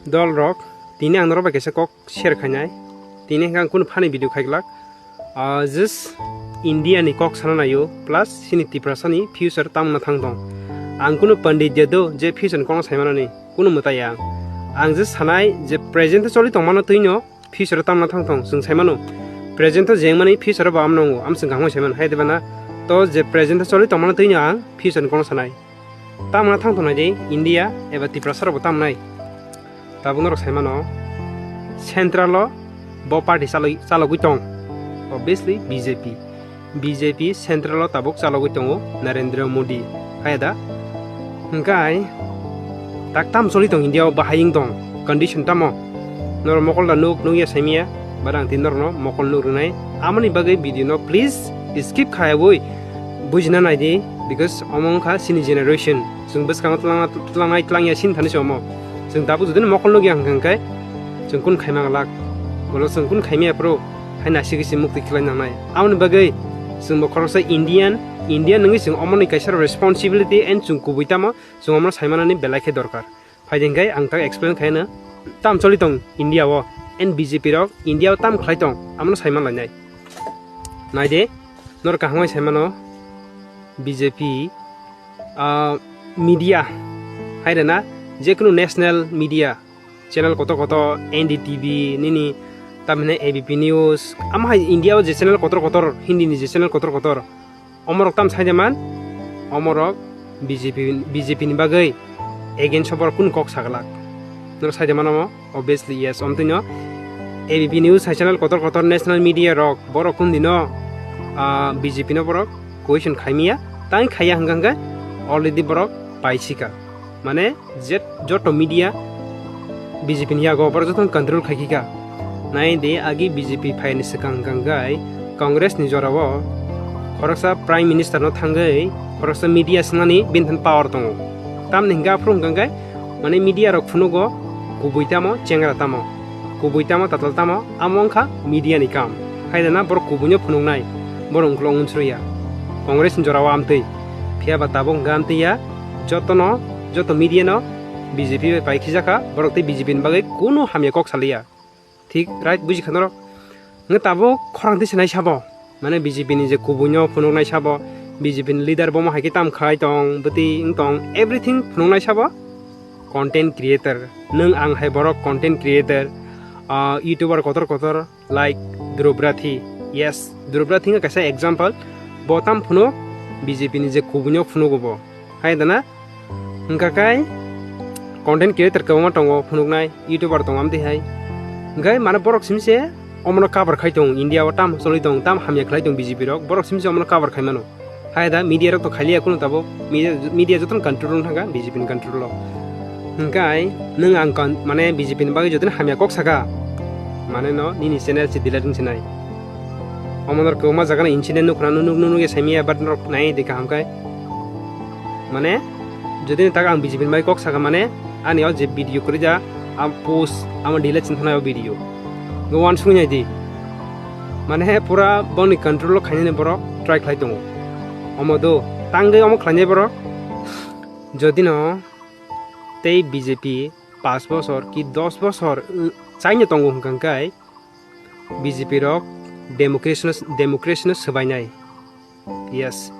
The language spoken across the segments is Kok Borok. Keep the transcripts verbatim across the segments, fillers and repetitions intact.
Dol rok, tini ang norok bai kaisa kok share khainai. Tini hwnkhe ang kunu funny video khaiglak. Ah, just India ni kok sana naio, plus chini Tiprasa ni future tamna thang tong. Ang kunu pandit ya do je future ni kokno saimanani, kunu mwtai ya ang. Ang just sanai je present o choli tongmano twi no future o tamna thang tong, chwng saimano. Present o jengmani future o bo amno wngo, am chwng kaham saimano, hai diba na? To je present o choli tongmano twi no ang future ni kokno sanai. Tamna thang tongnai di India eba Tiprasa rokbo tamnai. Tabuk norok saimano central o bo party chaloi-, chalogwi tong. Obviously B J P. B J P central o tabuk chalogwi tongo Narendra Modi. Hai da? Hwnkhe tak tam choli tong India o bahai wng tong. Condition tamo? Norok mokol da nuk, nukya saimya. But ang tini norokno mokol nuk rwnai. Amoni bagwi video no please skip khayabwi bujina naidi, because omo wngkha chini generation. Chwng bwskango twlangna, twlangnai twlangya sini thani se omo. Chwng tabuk jodi no mokol nukya hwnkha hwnkhe chwng kun khaima glak. Bolo chwng kun khaimaya phuru hai naisik se mukti khlai nangnai. Amoni bagwi chwng bo khoroksa Indian, Indian wngwi chwng omoni kaisa responsibility and chwng kubui tamo chwng omono saimanani belai khe dorkar. Phaidi hwnkhe ang tak explain khaina tam choli tong India o, and B J P rok India o tam khlai tong, amono saiman lainai. Naide, norok kaham bai saimano B J P, ah, media, hai rena, jekunu national media, channel kotor kotor, N D T V, nini, tamhine A B P News, amo hai India o je channel kotor kotor, Hindi ni je channel kotor kotor, omorok tam saide man, omorok B J P, B J P ni bagwi against o borok kunu kok saglak. Norok saide mano mo? Obviously yes, omtwino A B P News hai channel kotor kotor national media rok borok kunu dino, ah, B J P no borok question khaimiya, tai khaiya hwnkha hwnkhe already borok paisika. Mane je joto media B J P ni yago borok jotono control khai kha. Nai di agi B J P phaini swkang hwnkha hwnkhe Congress ni jorao khoroksa Prime Minister no thangwi khoroksa media swngnani bini thani power tongo. Tamni hwnkhe aphuru hwnkha hwnkhe mane media rok phunugo kubui tamo chengra tamo, kubui tamo tatal tamo, amo wngkha media ni kam. Hai dana borok kubui no phunuknai, borok ungkulok unsuriya. Congress ni jorao amtwi, phiya ba tabuk hwnkha amtwi ya, jotono, joto media no B J P bai pai khijakha, borok tei B J P ni bagwi kunu hamya kok saliya. Thik right buji kha norok. Hwnkhe tabuk khorang twi sinai sabo. Mane B J P ni je kubui no phunuknai sabo, B J P ni leader bomo hai khe tam khlai tong, bwtwi wng tong, everything phunuknai sabo content creator. Nwng ang hai borok content creator, ah, YouTuber kotor kotor like Dhruv Rathi. Yes, Dhruv Rathi wngkha kaisa example. Bo tam phunuk, B J P ni je kubui no phunugo bo. Hai dana? Hwnkha khe content creator kwbangma tongo phunuknai, YouTuber tongo amtwi hai. Hwnkhe mane borok simi se omono cover khai tongo, India o tam choli tongo, tam hamya khlai tongo B J P rok, borok simi se omono cover khai mano. Hai da media rok to khailiya kunu tabuk, media, media jotono control wng thangkha B J P ni control o. Hwnkhe nwng ang kon-, mane B J P ni bagwi jotono hamya kok saka, mane no nini channel se delete wng sinai. Omo norok kwbangma jaga no incident nukhna nunuk nunuk ya saimaya, but norok nai di kaham khai. Mane, jodi ni tak ang B J P ni bai kok saka mane, ani o je video kwrwi ja, am post, amo delete sin thanai o video. Go wan sung nai di. Mane, pura boni control o khainani borok try khlai tongo. Omo do, tangwi omo khlainai borok. Jodi no tei B J P paanch bosor ki dos bosor, uh, chaino tongo hwnkha hwnkhe, B J P rok democracy no, democracy no swbainai. Yes,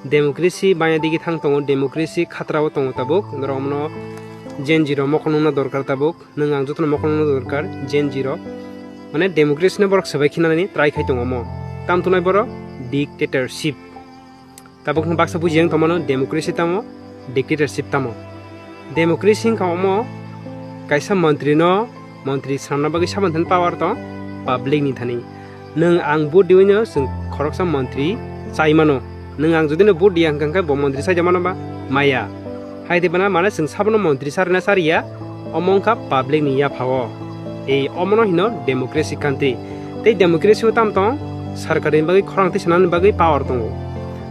democracy baina digi thang tongo, democracy khatrao tongo tabuk. Norok omono Gen Z rok mokol nungna dorkar tabuk. Nwng ang jotono mokol nungna dorkar Gen Z rok. Mane democracy no borok swbai khinani try khai tongo omo. Tam tongnai borok dictatorship. Tabuk hwn baksa buji yang tongmano democracy tamo, dictatorship tamo. Democracy wngkha omo kaisa montri no montri swnamna bagwi saboni thani power tong public ni thani. Nwng ang vote diwi no chwng khoroksa montri chai mano. Nwng ang jodi no vote diya hwnkha hwnkhe bo montri chai mano ba maya. Hai di bana mane chwng sabono montri sarina sariya, omo wngkha public ni yapha o. Ei omono hino democracy country. Tei democracy o tam tong, sarkar ni bagwi khorang twi sanani bagwi power tongo.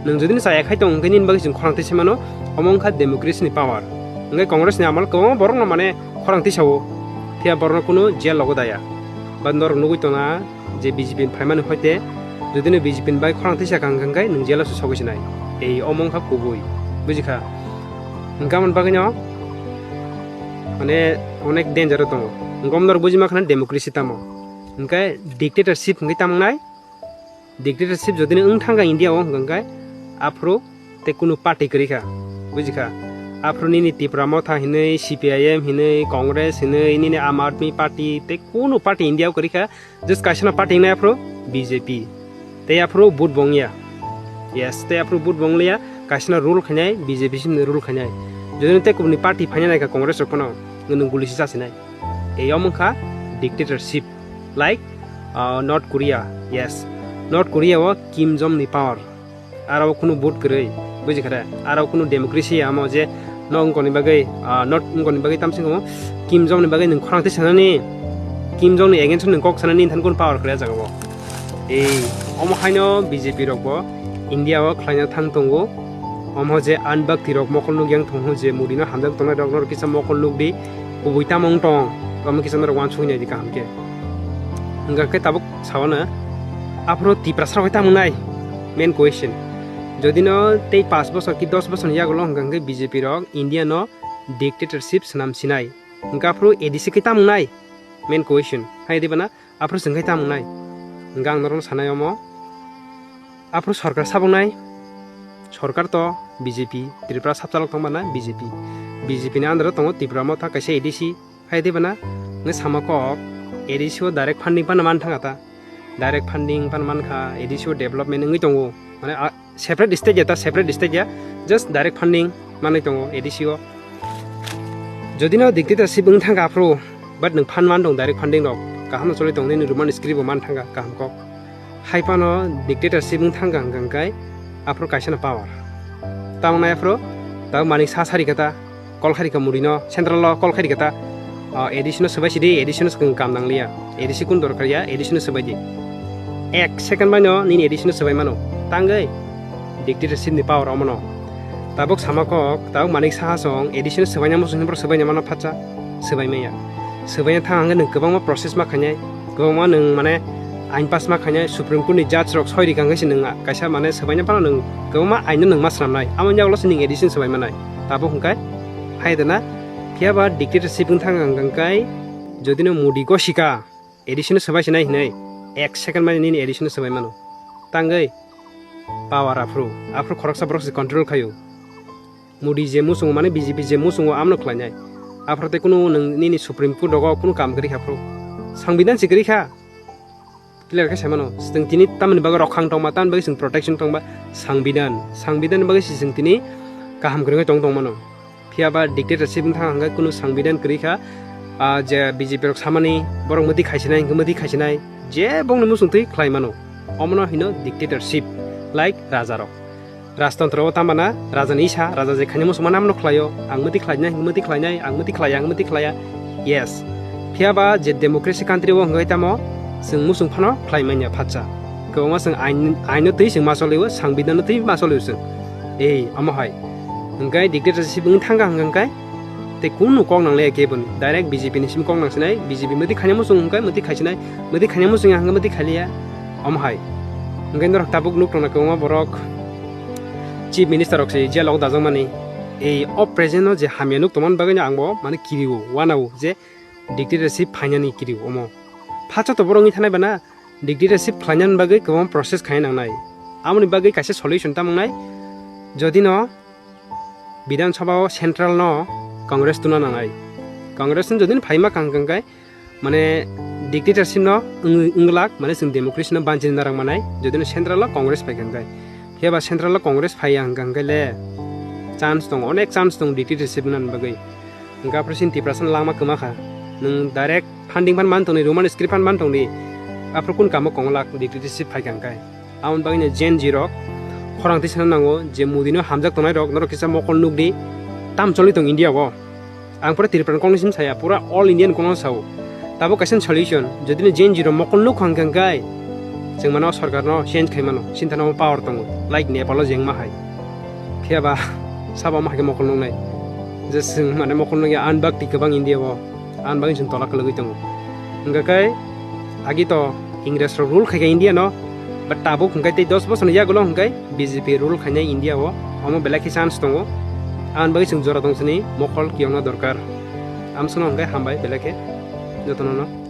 Nwng jodi no chaya khai tong hwnkhe nini bagwi chwng khorang twi se mano, omo wngkha democracy ni power. Hwnkhe Congress ni amal kwbangma borok no mane khorang twi sao, phiya borok no kunu jail logo daya. Ba norok nugwi tongna je B J P ni phaimani hoite, jodi no B J P ni bai khorang twi sakha hwnkhe nwng jail o se sogwi sinai. Ei omo wngkha kubui, bujikha? Hwnkhe amoni bagwi no mane Onek danger o tongo. Hwnkhe omno rok bujima khna democracy tamo. Hwnkhe dictatorship hwnkhe tamo nai? Dictatorship jodi no wng thangkha India o hwnkhe aphuru tei kunu party kwrwi kha, buji kha? Aphuru nini Tipra Motha hinwi, C P I M hinwi, Congress hinwi, nini Aam Aadmi Party tei kunu party India o kwrwi kha. Just kaisa no party wngnai aphuru B J P. Tei aphuru vote bo wngya. Yes, tei aphuru vote bo wngliya, kaisa no rule khainai, B J P sim rule khainai. Jodi no tei kubuni party phaina naikha Congress rok phano, nwng guli se chasinai. Ei omo wngkha dictatorship. Like, uh, North Korea. Yes, North Korea o Kim Jong ni power. Aro kunu vote kwrwi, buji kha de? Aro kunu democracy amo je no wngkoni bagwi, ah, not wngkoni bagwi tamsing omo Kim Jong ni bagwi nwng khorang twi sanani, Kim Jong ni against o nwng kok sanani, than kunu power kwrwi ah jaga o. Ei, omo haino B J P rok bo India o khlaina thang tongo. Omo je anbakti rok mokol nuk yang thong ho je Modi no hamjak tongnai rok no kisa mokol nuk di, kubui tamo wng tong, omo kisa norok uansuknai di kaham khe. Hwnkha khe tabuk Sawana, aphuru Tiprasa rok tamo nai? Main question. Jodi no tei paanch bosor ki dos bosor ni yagulo hwnkha hwnkhe B J P rok India no dictatorship swnam sinai. Hwnkha aphuru A D C khe tamo nai? Main question. Hai di bana, aphuru chwng khe tamo nai? Hwnkha ang norokno sanai omo. Aphuru sorkar sabok nai? Sorkar to B J P, Tripura sabchalok tong bana B J P. B J P ni under o tongo Tipra Motha kaisa A D C. Hai di bana, nge sama kok, A D C o direct funding pana man thanga ta. Direct funding pana man kha, A D C o development wngwi tongo. Mane, a, separate state ya ta, separate state ya, just direct funding manwi tongo A D C o. Jodi no dictatorship wng thangkha aphuru, but nwng phan man tong direct funding rok, kaham no choli tong nini Roman script bo man thangkha, kaham kok. Hai phano dictatorship wng thangkha hwnkha hwnkhe aphuru kaisa no power. Tamo nai aphuru, tamo Manik Saha sari kha ta, call khairi kha Modi no, central o call khairi kha ta, ah, A D C no swbai sidi, A D C no swkang kam nang liya, A D C kun dorkar ya, A D C no swbai di. Ek second bai no nini A D C no swbai mano, tangwi dictatorship ni power omo no. Tabuk sama kok, tabuk Manik Saha song A D C no swbaina muchung hinwi swbaina mano phatsa, swbai manya. Swbaina thang hwnkhe nwng kwbangma process ma khainai, kwbangma nwng mane ain pass ma khainai, Supreme Court ni judge rok soi rikha hwnkhe se nwng kaisa mane swbaina phano nwng kwbangma ain no nwng ma swnamnai, amoni yagulo se nwng A D C no swbai manai. Tabuk hwnkhe hai dana, phiya ba dictatorship wng thang hwnkhe jodi no Modi gosika, A D C no swbai sinai hinwi ek second mani nini A D C no swbai mano. Tangwi power aphuru, aphuru khoroksa borok se control khaio. Modi je muchungo mane B J P je muchungo amno khlainai. Aphuru tei kunu nwng nini Supreme Court rogo kunu kam kwrwi kha phuru. Sangbidan se kwrwi kha. Clear khe sai mano. Chwng tini tamoni bagwi rokhang tongma, tamoni bagwi chwng protection tongma. Sangbidan, sangbidan ni bagwi se chwng tini kaham kwrwngwi tong tongmano. Phiya ba dictatorship wng thang hwnkhe kunu sangbidan kwrwi kha, ah, je B J P rok samani borok mwtwi khaisinai hwnkhe mwtwi khaisinai, je bongni muchung twi khlai mano, omono hino dictatorship, like raja rok. Rajtantro o tamo na raja ni isa, raja je khaini muchung mano amno khlaio, ang mwtwi khlainai hwnkhe mwtwi khlainai, ang mwtwi khlaiya hwnkhe mwtwi khlaiya. Yes. Phiya ba je democracy country o hwnkhe tamo chwng muchung phano khlai manya phatsa. Kwbangma chwng ain, aino twi chwng ma cholio, sangbidan no twi ma cholio chwng. Ei, omo hai. Hwnkhe dictatorship wng thangkha hwnkhe tei kunu kok nang le kebo ni. Direct B J P ni simi kok nang sinai, B J P mwtwi khaina muchung hwnkhe mwtwi khaisinai, mwtwi khaina muchung ya hwnkhe mwtwi khailiya. Omo hai. Hwnkhe norok tabuk nuk tongna kwbangma borok chief minister rok se jail o dajak mani. Ei o present no je hamya nuk tongmani bagwi no ang bo mane kirio, wanao je dictatorship phainani kirio omo. Phatsa to borok wngwi thanai bana, dictatorship khlainani bagwi kwbangma process khaina nangnai. Amoni bagwi kaisa solution tamo wngnai, jodi no Bidhan Sabha o central no Congress tuna nangnai. Congress no jodi no phaima kang kang kai, mane dictatorship no wng-, wngwlak, mane chwng democracy no banchini narang manai, jodi no central o Congress phai kang kai. Phiya ba central o Congress phaiya hwnkha hwnkhe le chance tongo, onek chance tongo dictatorship wngnani bagwi. Hwnkhe aphuru chini Tiprasa no langma kwma kha. Nwng direct funding phan man tongdi, Roman script phan man tongdi. Aphuru kun kamo kongolak dictatorship phai kang kai. Aboni bagwi no Gen Z rok khorang twi sana nango je Modi no hamjak tongnai rok, norok kisa mokol nukdi. Tam choli tong India o. Ang pura Tripura ni kok ni sim saya, pura all India ni kok no sao. Tabuk kaisa solution, jodi no Gen Z rok mokol nuk hwnkha hwnkhe chwng mano sorkar no change khai mano, sinta no power tongo, like Nepal o jengma hai. Phiya ba sabo ma hai khe mokol nuknai? Je chwng mane mokol nukya, ang bakti kwbang India o, ang bagwi chwng tola kwlwgwi tongo. Hwnkha khe agi to Ingres rok rule khaikha India no, but tabuk hwnkhe tei dos bosor ni yagulo hwnkhe B J P rule khainai India o, omo belai khe chance tongo. Ang bagwi chwng jora tong sini mokol kiyokna dorkar. Amsono hwnkhe hambai belai khe jotono no.